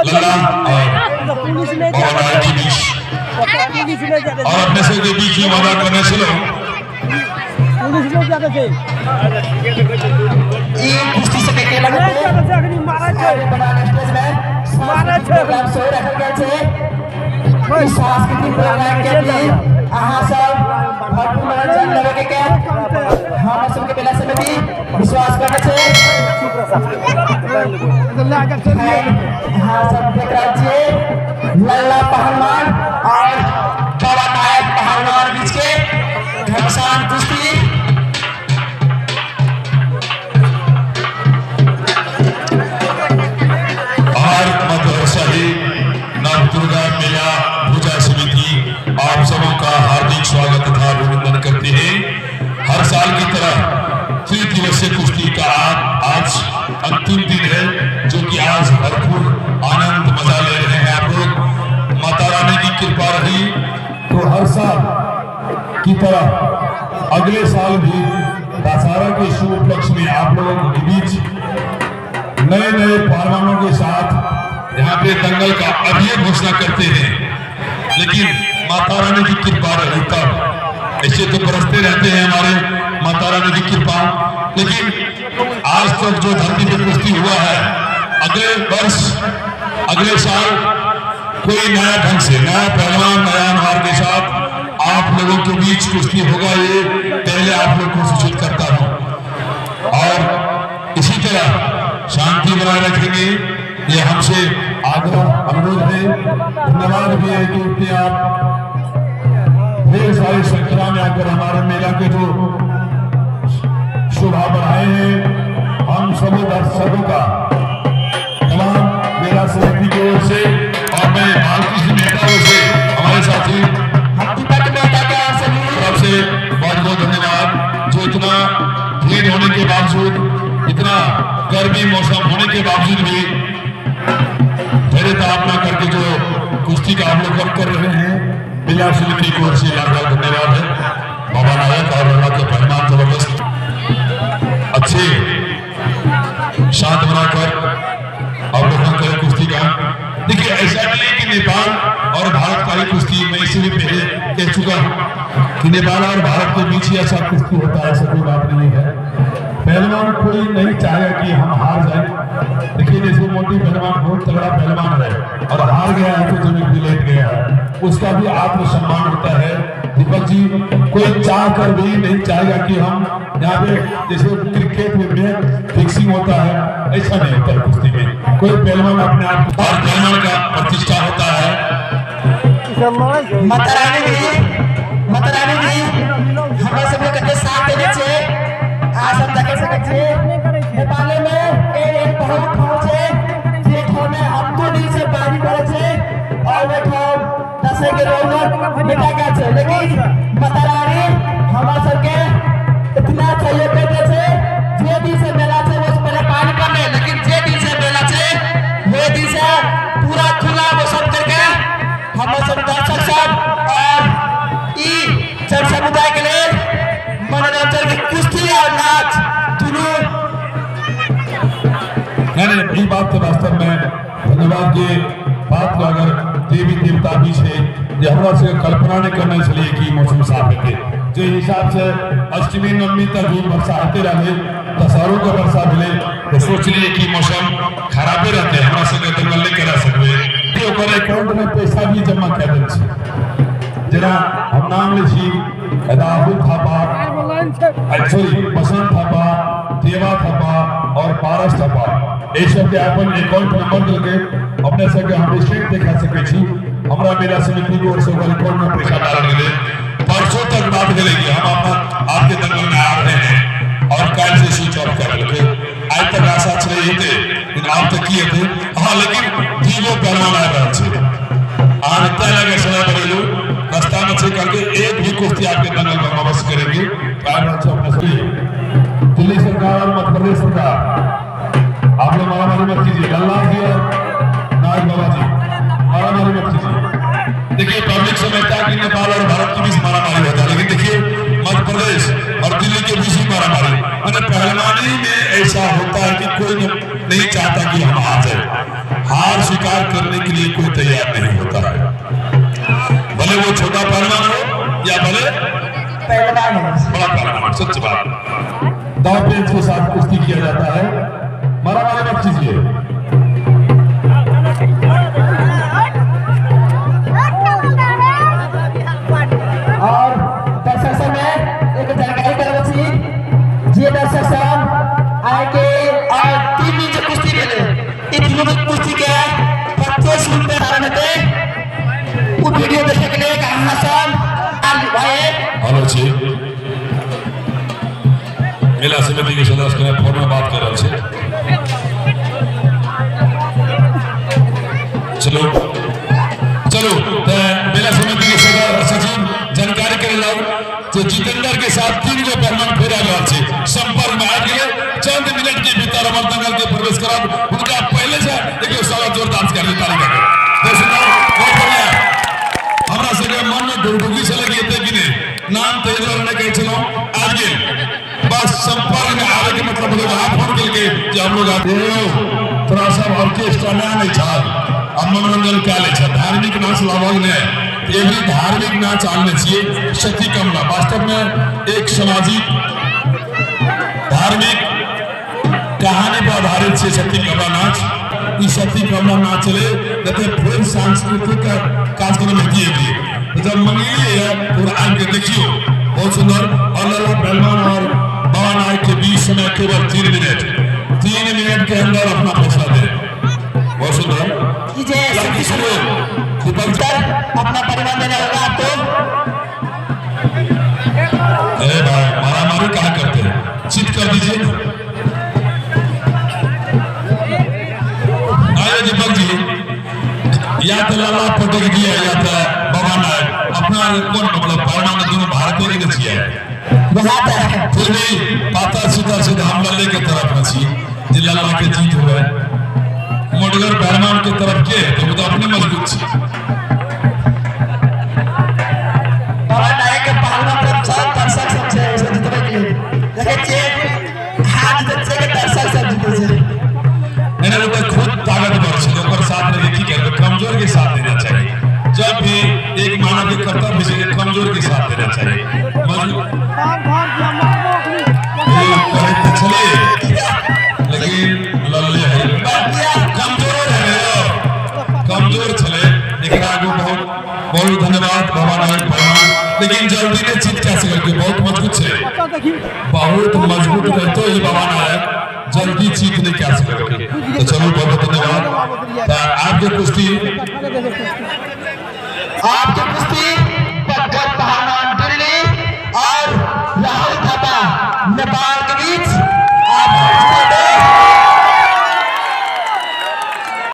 लल्ला और बाबा नायक के बीच और अपने सबके बीच में वादा करने छलहुँ। ई कुश्ती से के लगते स्टेज में सांस्कृतिक प्रोग्राम सेहो राखल गेल छै। ई सांस्कृतिक प्रोग्राम के भी अहाँ सब भरपूर मनोरंजन लेबे के हमर सबके मेला समिति विश्वास करने छै। अहाँ सब देख रहल छियै लल्ला पहलवान और बाबा नायक पहलवान बीच के घमसान कुश्ती। और मधुरशाही नव दुर्गा मेला पूजा समिति आप सबों का हार्दिक स्वागत तथा अभिनंदन करते हैं। हर साल की तरह त्रिदिवसीय कुश्ती का आज अंतिम दिन है, जो कि आज भरपूर आनंद मजा ले रहे हैं आप लोग। माता रानी की कृपा रही तो हर साल की तरह अगले साल भी दशहरा के शुभ उपलक्ष्य में आप लोगों के बीच नए नए पहलवानों के साथ यहाँ पे दंगल का अभी घोषणा करते हैं, लेकिन माता रानी की कृपा रही तब। ऐसे तो बरसते रहते हैं हमारे माता रानी की कृपा, लेकिन आज तक जो धरती पे कुश्ती हुआ है, अगले वर्ष अगले साल कोई नया ढंग से नया पहलवान नया अनुहार के साथ आप लोगों के बीच कुश्ती होगा, ये पहले आप लोग को सूचित करता हूं। और इसी तरह शांति बनाए रखेंगे, ये हमसे आग्रह अनुरोध है। धन्यवाद भी है कि इतने आप ढेर सारी संख्या में आकर हमारे मेला के जो शोभा बढ़ाए हैं, हम सभी दर्शकों का तमाम मेला समिति की ओर से और मैं बालकृष्ण मेहता ओर से हमारे साथी हम दीपक मेहता के ओर से भी तरफ से बहुत बहुत धन्यवाद, जो इतना भीड़ होने के बावजूद, इतना गर्मी मौसम होने के बावजूद भी धैर्य स्थापना करके जो कुश्ती का अवलोकन कर रहे हैं, मेला समिति की ओर से लाख लाख धन्यवाद है। बाबा नायक और बाबा के पहलवान जबरदस्त अच्छे शांत बनाकर अवलोकन करें कुश्ती का। देखिए, ऐसा नहीं है कि नेपाल और भारत का ही कुश्ती, मैं इसे भी पहले कह चुका हूं कि नेपाल और भारत के बीच ही ऐसा कुश्ती होता है, ऐसा कोई बात नहीं है। पहलवान कोई नहीं चाहेगा कि हम हार जाए। देखिए, जैसे मोती पहलवान बहुत तगड़ा पहलवान है और हार गया है तो जमीन पे लेट गया है, उसका भी आत्मसम्मान होता है। दीपक जी, कोई चाह कर भी नहीं चाहेगा कि हम यहाँ पे जैसे क्रिकेट में मैच फिक्सिंग होता है, ऐसा नहीं होता है कुश्ती में। कोई पहलवान अपने आप को और पहलवान का प्रतिष्ठा होता है। माता रानी भी हमरा सबके कते साथ देने छै, अहाँ सब देख सकै छियै। नेपाले में एक बहुत ठाउँ छै जे ठाउँ में हफ्तों दिन से पानी पड़े छै और ओहि ठाउँ दसैँ के रौनक मेटा गेल छै, लेकिन माता रानी हमरा सबके इतना सहयोग करते छै, जे दिन से मेला छै ओहिसँ पहिले पानी पड़लै, लेकिन जे दिन से मेला छै ओहि दिन से पूरा खुला मौसम करके हमर सब दर्शक सब और ई जन समुदाय के लेल मनोरंजन के कुश्ती और नाच दुनू। नहीं नहीं, ई बात तो वास्तव में धन्यवाद के बात को अगर देवी देवता भी छै जे हमरा से कल्पना नहीं करने छलिए कि मौसम साफ हेतै। जे हिसाब से अष्टमी नवमी तक भी वर्षा होते रहे, दशहरो के वर्षा भेलै, तो सोचलिए कि मौसम खराबे रहते, हमरा सबके दंगल नहीं करा सकबै। ओकर अकाउंट में पैसा भी जमा कए देल छै। जेना हम नाम लै छी राहुल थापा, सॉरी, बसंत थापा, देवा थापा और पारस थापा, ये सबके अपन अकाउंट नंबर देलकै। अपने सबके हम स्टेट देखा सकै छी। हमरा मेला समिति की ओर से ओकर अकाउंट में पैसा डालल गेलै। परसों तक बात भेलै कि हम अपना आपके दंगल में आ रहे हैं और काल्हि से स्विच ऑफ कर देलकै। आइ तक आशा छलै हेतै, लेकिन आब तऽ की हेतै। हाँ, लेकिन दीगो पहलवान आबि रहल छै। अहाँ एतऽ लगे समय बनेलू, रास्ता में छै, कहलकै एक भी कुश्ती आपके दंगल में हम अवश्य करेंगे। आबि रहल छै अपने सभी। दिल्ली सरकार और मध्य प्रदेश सरकार, आप लोग मारामारी मत कीजिए। लल्ला जी और नाग बाबा जी, मारामारी मत कीजिए। देखिए, पब्लिक समझता है कि नेपाल और भारत के बीच मारामारी होता है, लेकिन देखिए, मध्य प्रदेश और दिल्ली के बीच ही मारामारी। मैंने पहलवानी में ऐसा होता है कि कोई नहीं नहीं चाहता कि हम हार जाए। हार स्वीकार करने के लिए कोई तैयार नहीं होता है, भले वो छोटा पहलवान हो या भले पहलवान हो। बड़ा पहलवान। सच बात, दाव पेंच के साथ कुश्ती किया जाता है। मारा मारी मत कीजिए। और दर्शक सब में एक जानकारी करबै छी जे दर्शक सब आइ के आइ 3 दिन जे कुश्ती भेलै, ई तीनू दिन कुश्ती के 25 रुपये कारण हेतै। ओ वीडियो देखे के लिए अहाँ सब आयल भाई। हेलो छी, मेला समिति के सदस्य के फोन में बात कर रहल छी। चलो चलो, तऽ मेला समिति के सदस्य सचिव जानकारी करे लाओ जे जितेंद्र के साथ तीन गो पहलवान फेर आबि रहल छै, संपर्क में आबि गेलै। चंद मिनट के भीतर हमर दंगल के प्रवेश करब। हुनका पहले से देखियो, स्वागत जोरदार से कर ताली का। बहुत सुंदर, बहुत बढ़िया। हमरा सबके मन में ढुकढुकी छलै कि एतै कि नहि, नाम तऽ एहि दुआरे नहि कहै छलहुँ। आबि गेल, बस संपर्क में आबे के मतलब होलै। अहाँ फोन केलकै जे हम लोग आते हो। तोरा सब ऑर्केस्ट्रा नया नहि छल आ मनोरंजन कए लै छल, धार्मिक नाच लाबक नहि। एवरी धार्मिक नाच आनने छियै, सती कमला। वास्तव में एक सामाजिक धार्मिक कहानी पर आधारित छै सती कमला नाच। ई सती कमला नाच छलै जते फेर सांस्कृतिक कार्यक्रम हेतियै भी। तो जब मंगेलियै है पूरा आबि के देखियो, बहुत सुंदर। और लल्ला पहलवान और बाबा नायक के बीच समय केवल 3 मिनट। 3 मिनट के अंदर अपना फैसला दे। बहुत सुंदर। ई जे लड़की सुनो दीपक जी। सर, अपना परिणाम देना होगा आपको। अरे भाई, मारामारी कहाँ करते हैं? चित कर दीजिए ना। आइए दीपक जी। या तो लाला पटक दिया या तो बाबा नायक। अपना कौन मतलब पहलवान दोनों भारतीय के छियै। बहुत है। फिर भी पाता सीता सीधा हम लल्ले के तरफ में छी जे लल्ला के जीत हुए। मोटगर पहलवान के तरफ के तो वो तो अपने मजबूत छी। बाबा नायक के पहलवान तरफ सब दर्शक सब छै से जीतबै के लिए। देखै छियै, हाथ जीतै छै के दर्शक सब जीतै छै? नहीं नहीं, वो तो खुद ताकतवर छै, ओकर साथ रह के की करबै? कमजोर के साथ देना चाहिए। जब भी एक मानव के कर्तव्य छै कि कमजोर के साथ देना चाहिए, मजबूत ये कहैत तऽ छलियै, लेकिन लल्ले है, कमजोर है यौ, कमजोर छलै एकरा आगू। बहुत बहुत धन्यवाद बाबा नायक पहलवान, लेकिन जल्दी नहि जीत कए सकल, बहुत मजबूत छै। बहुत मजबूत रहतो ही बाबा नायक जल्दी जीत नहीं कह सकल। तो चलो, बहुत बहुत धन्यवाद। तो आपके कुश्ती